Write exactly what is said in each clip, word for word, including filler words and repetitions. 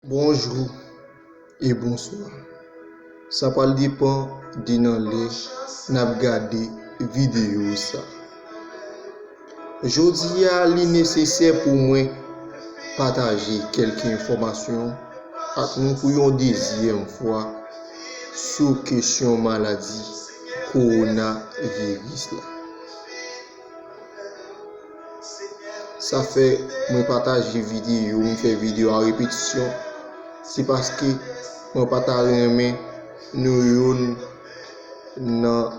Bonjou e bonswa. Sa pral depann de nan lè n ap gade videyo sa. Jodi a, li nesesè pou mwen pataje kèlke enfòmasyon ak nou pou yon dezyèm fwa sou kesyon maladi kowonaviris la. Sa fè mwen pataje videyo, mwen fè videyo a repetisyon. Se paske mwen pa ta renmen nou youn nan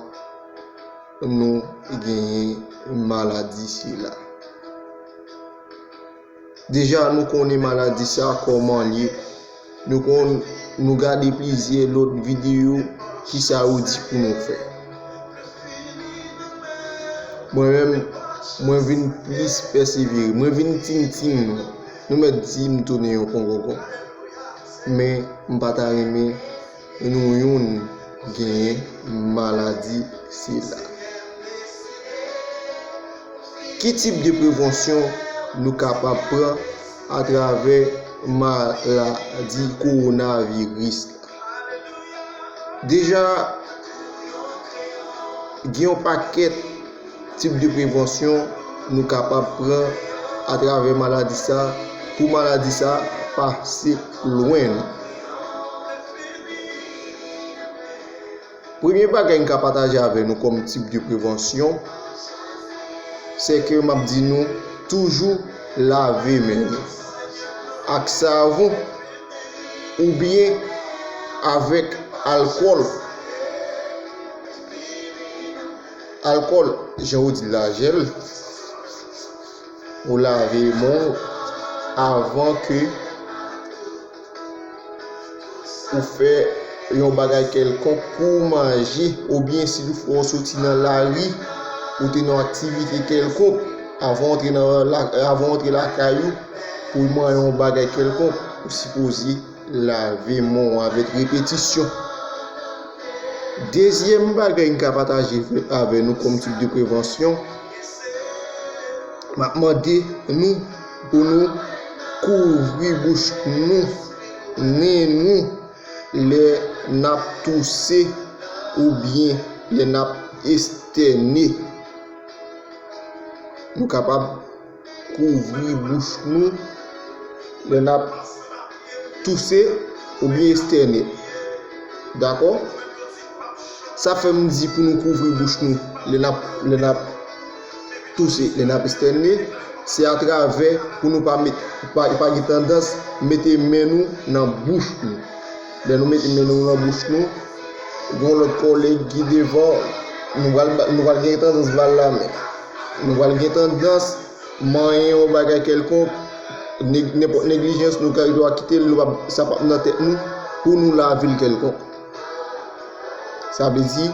nou genyen maladi sila. Deja, nou konnen maladi sa kòman l ye. Nou konn, nou gade plizyè lòt videyo, kisa yo di pou nou fè. Mwen menm, mwen vin plis pèsevere. Mwen vin tintin nou. Nou mèt di m tounen yon pongongon. Men, m pa ta renmen nou youn genyen maladi sila. Ki tip de prevansyon nou kapab pran atravè maladi kowonaviris la? Deja, gen yon pakèt tip de prevansyon nou kapab pran atravè maladi sa, pou maladi sa pase lwen nou. Premye bagay m ka pataje avè nou kòm tip de prevansyon, se ke m ap di nou toujou lave men nou ak savon oubyen avèk alkòl. Alkòl, jan yo di l la, jèl. Ou lave men w avan ke ou fè yon bagay kèlkonk pou w manje, oubyen si toutfwa w soti nan lari, ou te nan yon aktivite kèlkonk, avan w antre nan la, avan w antre lakay ou, pou w manje yon bagay kèlkonk, ou sipoze lave men w avèk repetisyon. Dezyèm bagay m ka pataje avè nou kòm tip de prevansyon, m ap mande nou pou nou kouvri bouch nou, nen nou, lè n ap touse oubyen lè n ap estène. Nou kapab kouvri bouch nou lè n ap touse oubyen estène. Dakò? Sa fè m di pou nou kouvri bouch nou lè n ap, lè n ap touse, lè n ap estène, se atravè pou nou pa met, pa, pa gen tandans mete men nou nan bouch nou. Lè nou mete men nou nan bouch nou, gen yon lòt kòlèg ki devan, nou pral ba, nou pral gen tandans ba l lamen. Nou pral gen tandans manyen yon bagay kèlkonk, neg, nenpòt neglijans nou ka dwa kite l, nou p ap, sa p ap nan tèt nou pou nou lave l kèlkonk. Sa vle di,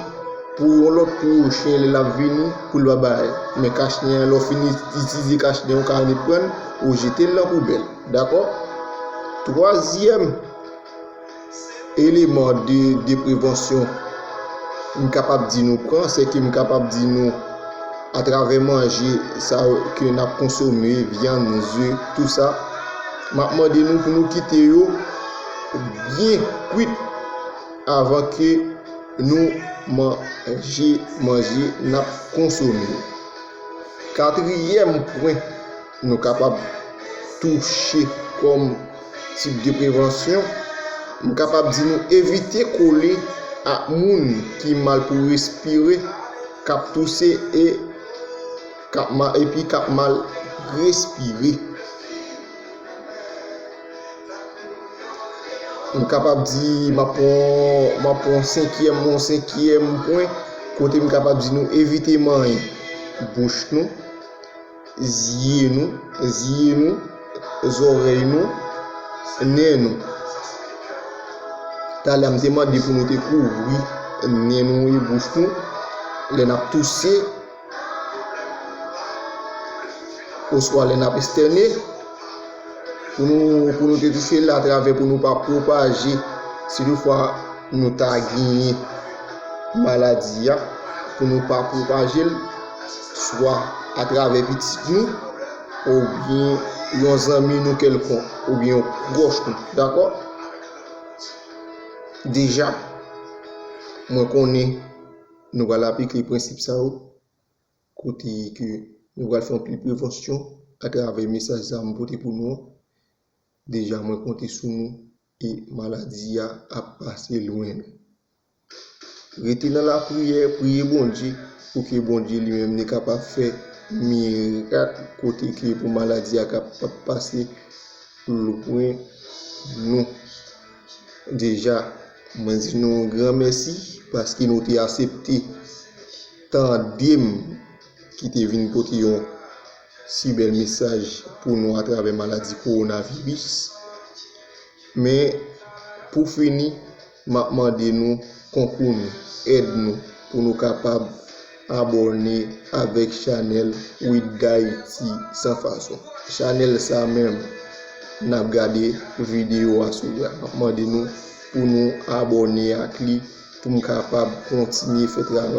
pou yon lòt pwochen, lè l ap vini, pou l pa bay. Men kach nen an, lè w fin itilize kach nen, ou ka reprann, ou jete l nan poubèl. Dakò? Twazyèm eleman de, de prevansyon m kapab di nou pran, se ke m kapab di nou, atravè manje sa yo ke n ap konsome, vyann, ze, tou sa, m ap mande nou pou nou kite yo byen kwit avan ke nou manje manje n ap konsome. Katriyèm pwen nou kapab touche kòm tip de prevansyon, m kapab di nou evite kole ak moun ki mal pou respire, k ap touse e k ap ma-, epi k ap mal respire. M kapab di, m ap pran, m ap pran senkyèm, yon senkyèm pwen, kote m kapab di nou evite manyen bouch nou, zye nou, zye nou, zòrèy nou, nen nou. Talè a m te mande pou nou te kouvri nen nou e bouch nou lè n ap touse, oswa lè n ap estène, pou nou, pou nou te touche l atravè pou nou pa pwopaje, si toutfwa nou ta genyen maladi a, pou nou pa pwopaje l, swa atravè pitit nou, oubyen yon zanmi nou kèlkonk oubyen yon pwòch nou, dakò? Deja, mwen konnen nou pral aplike prensip sa yo, kote ke nou pral fè yon pil prevansyon atravè mesaj sa a m pote pou nou an. Deja, mwen konte sou nou e maladi a ap pase lwen nou. Rete nan lapriyè, priye Bondye pou ke Bondye li menm li kapab fè mirak kote ke pou maladi a kapab pase lwen nou. Deja, mwen di nou yon gran mèsi paske nou te aksepte tande m ki te vin pote yon si bèl mesaj pou nou atravè maladi kowonaviris. Men, pou fini, m ap mande nou konkou nou, èd nou pou nou kapab abòne avèk chanèl With Dayiti San Fason. Chanèl sa menm, n ap gade videyo a sou li a. M ap mande nou pou nou abòne ak li pou m kapab kontinye fè travay